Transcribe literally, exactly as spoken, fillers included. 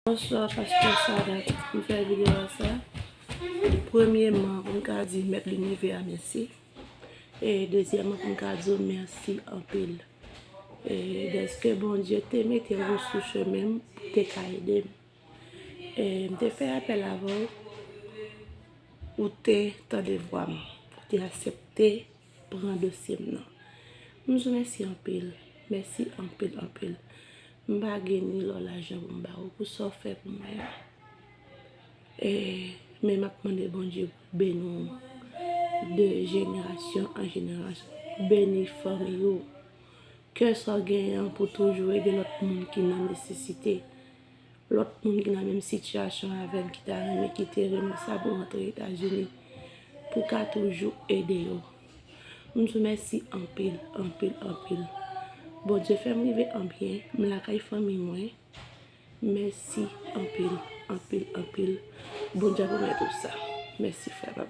Bonswa, pastè Sadat. M fè videyo sa. Premyeman, pou m ka di Mèt Linivè a mèsi. E dezyèmman, pou m ka di w mèsi anpil. E dèske Bondye te mete w sou chemen m pou te ka ede m. E m te fè apèl avè w, ou te tande vwa m, ou te aksepte pran dosye m nan. M di w mèsi anpil, mèsi anpil, anpil. M pa gen ni lò lajan pou m ba w pou sa w fè pou mwen an. E, men m ap mande Bondye pou beni w de jenerasyon an jenerasyon. Beni fanmi w. Kè sa w genyen an pou toujou ede lòt moun ki nan nesesite. Lòt moun ki nan menm sitiyasyon avè m ki ta renmen kite renmen sa pou rantre Etazini. Pou ka toujou ede yo. M di w mèsi anpil, anpil, anpil. Bondye fè m rive an byen. M lakay fanmi mwen. Mèsi anpil, anpil, anpil. Bondye ap remèt ou sa. Mèsi frè.